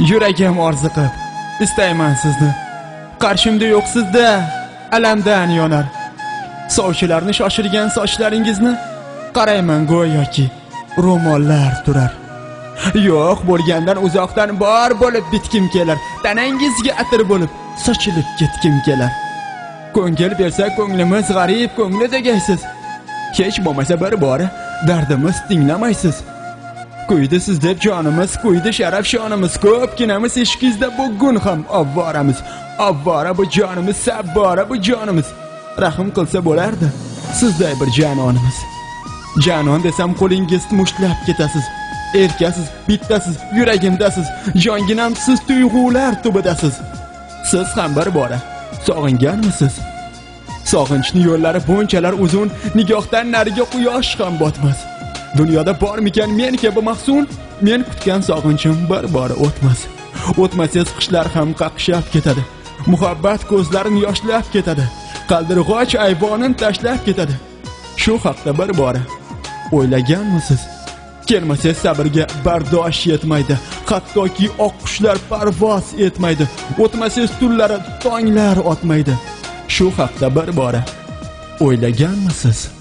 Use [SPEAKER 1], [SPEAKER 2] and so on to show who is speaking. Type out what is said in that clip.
[SPEAKER 1] Yuragim orziqib istayman sizni. Qarshimda yo'qsizda alamdan yonar. Sovchilarni shoshirgan sochlaringizni qarayman go'yoki ro'mollar turar. Yo'q bo'lgandan uzoqdan bor bo'lib bitkim kelar. Tanangizga atir bo'lib sochilib ketkim kelar. Ko'ngil bersa ko'nglimiz g'arib ko'ngli degaysiz. Hech bo'lmasa bir bora dardimiz tinglamaysiz. Kuydi siz deb jonimiz, kuydi sharaf shonimiz. Ko'pginamiz ishqingizda bugun ham ovvoramiz. Ovvora bu jonimiz, sabbora bu jonimiz. Rahim qilsa bo'lardi sizday bir janonimiz. Janon desam qo'lingiz mushtlab ketasiz. Erkasiz, bittasiz, yuragimdasiz. Jonginam siz tuyg'ular tubidasiz. Siz ham bir bora sog'inganmisiz? Sog'inchning yo'llari bunchalar uzun, nigohdan nariga quyosh ham botmas. Dunyoda bormikan men kabi mahzun? Men kutgan sog'inchim bir bora o'tmas. O'tmasangiz qishlar ham qaqshab ketadi. Muhabbat ko'zlarini yoshlab ketadi. Qaldirg'och ayvonin tashlab ketadi. Shu haqda bir bora o'ylaganmisiz? Kelmasangiz sabrga bardosh yetmaydi. Hattoki oq qushlar parvoz etmaydi. O'tmasangiz tunlari tonglar otmaydi. Shu haqda bir bora o'ylaganmisiz?